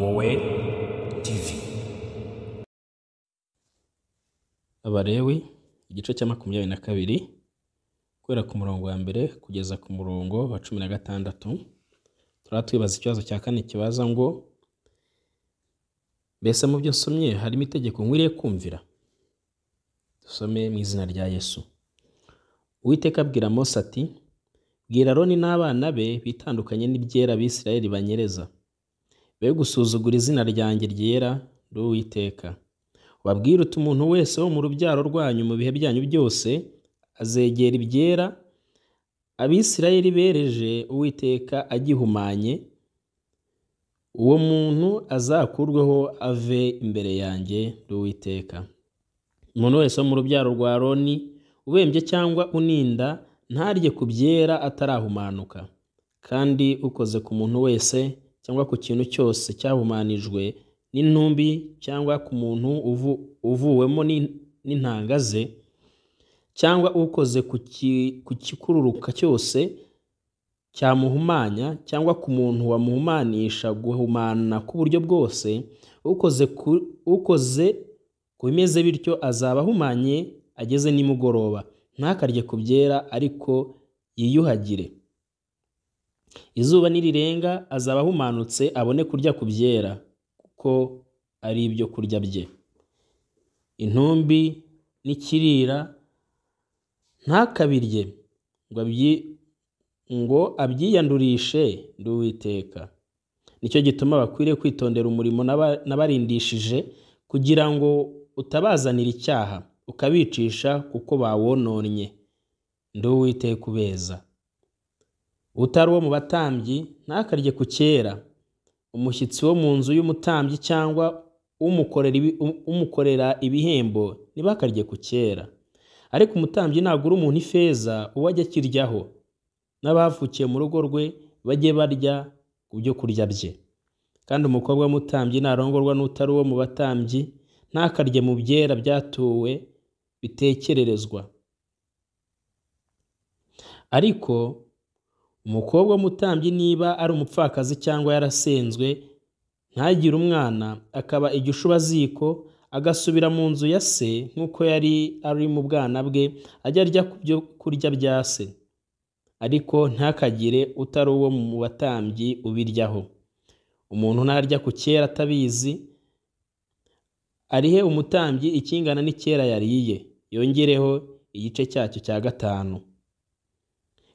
Wowe TV. Abalewi igice cya 22 guhera ku murongo wa mbere kugeza ku murongo wa 16, turaba twibaza ikibazo cya kane kibaza ngo mbese mu byo nsomye harimo itegeko nkwiriye kumvira? Dusome mu izina rya Yesu. Uwiteka abwira Mose ati: Bwira Aroni n'abana be bitandukanye n'ibyera Abisirayeli banyereza, be gusuzugura izina ryanjye ryera ndi Uwiteka. Ubabwire uti umuntu wese wo mu rubyaro rwanyu mu bihe byanyu byose azegera ibyera Abisirayeli bereje Uwiteka agihumanye, uwo muntu azakurweho ave imbere yanjye ndi Uwiteka. Umuntu wese wo mu rubyaro rwa Aroni ubembye cyangwa uninda ntarye ku byera atarahumanuka, kandi ukoze ku muntu wese cyangwa ku kintu cyose cyahumanijwe n'intumbi cyangwa ku muntu uvuwemo n'intanga ze, cyangwa ukoze ku kikururuka cyose cyamuhumanya, cyangwa ku muntu wamuhumanisha guhumana k'uburyo bwose, ukoze ku bimeze bityo azaba ahumanye ageze nimugoroba, ntakarye ku byera ariko yiyuhagire. Izuba nirirenga azaba ahumanutse abone kurya ku byera, kuko ari ibyo kurya bye. Intumbi n'ikirira ntakabirye ngo abyiyandurishe ndi Uwiteka. Nicyo gituma bakwiriye kwitondera umurimo nabarindishije, kugira ngo utabazanira icyaha ukabicisha kuko bawononnye. Ndi Uwiteka ubeza. Utari uwo mu batambyi ntakarye ku cyera. Umushyitsi wo mu nzu y'umutambyi cyangwa umukorera ibihembo ntibakarye ku cyera. Ariko umutambyi nagura umuntu ifeza, uwo ajya akiryaho, n'abavukiye mu rugo rwe bajye barya ku byo kurya bye. Kandi umukobwa w'umutambyi narongorwa n'utari uwo mu batambyi, ntakarye mu byera byatuwe bitekererezwa. Ariko umukobwa w'umutambyi niba ari umupfakazi cyangwa yarasenzwe ntagire umwana, akaba igishubaziko, agasubira mu nzu ya se nk'uko yari ari mu bwana bwe, ajya arya ku byo kurya bya se, ariko ntakagire utari uwo mu batambyi ubiryaho. Umuntu ntarya ku cyera atabizi, arihe umutambyi ikingana n'icyera yariye, yongereho igice cyacyo cya 5.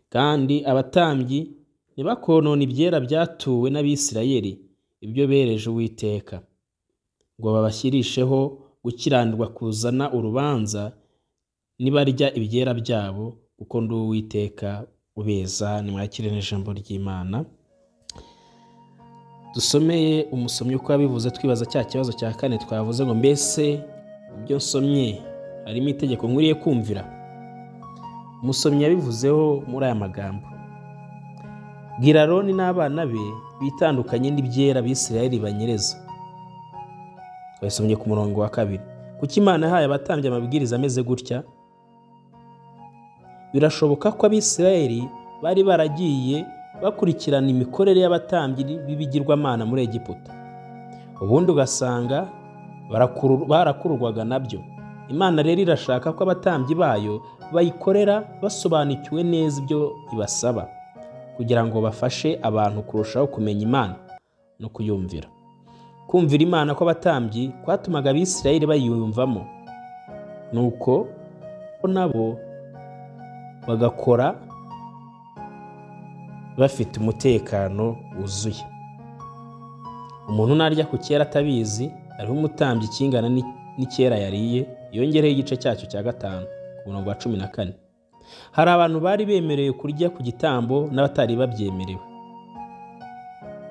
Kandi abatambyi ntibakonona ibyera byatuwe n'Abisirayeli, ibyo bereje Uwiteka, ngo babashyirisheho gukiranirwa kuzana urubanza nibarya ibyera byabo, kuko ndi Uwiteka ubeza. Nimwakire n'ijambo ry'Imana. Dusomeye umusomyi uko yabivuze, twibaza cya kibazo cya kane twavuze ngo mbese ibyo nsomye harimo itegeko nkwiriye kumvira? Umusomyi yabivuzeho muri aya magambo: Bwira Aroni n'abana be bitandukanye n'ibyera Abisirayeli banyereza. Twasomye ku murongo wa 2. Kuki Imana yahaye abatambyi amabwiriza ameze gutya? Birashoboka ko Abisirayeli bari baragiye bakurikirana imikorere y'abatambyi b'ibigirwamana muri Egiputa, ubundi ugasanga barakururwaga nabyo. Imana rero irashaka ko abatambyi bayo bayikorera basobanukiwe neza ibyo ibasaba, kugira ngo bafashe abantu kurushaho kumenya Imana no kuyumvira. Kumvira Imana kw'abatambyi kwatumaga Abisirayeli bayiyumvamo, nuko nabo bagakora bafite umutekano wuzuye. Umuntu narya ku cyera atabizi, ariho umutambyi ikingana n'icyera yariye, yongereho igice cyacyo cya 5 ku murongo wa 14. Hari abantu bari bemerewe kurya ku gitambo n'abatari babyemerewe.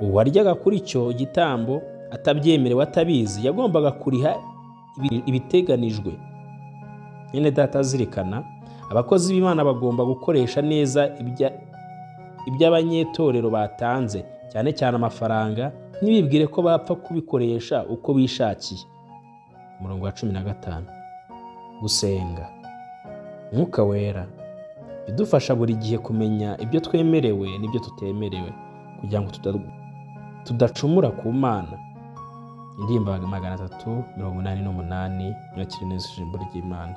Uwaryaga kuri icyo gitambo atabyemerewe atabizi, yagombaga kuriha ibiteganijwe. Nyine data zirikana, abakozi b'Imana bagomba gukoresha neza iby'abanyetorero batanze, cyane cyane amafaranga, ntibibwire ko bapfa kubikoresha uko bishakiye. Umurongo wa 15. Gusenga. Mwuka Wera bidufasha buri gihe kumenya ibyo twemerewe n'ibyo tutemerewe, kugira ngo tudacumura ku Mana. Indirimbo 388. Mwakire neza ijambo ry'Imana.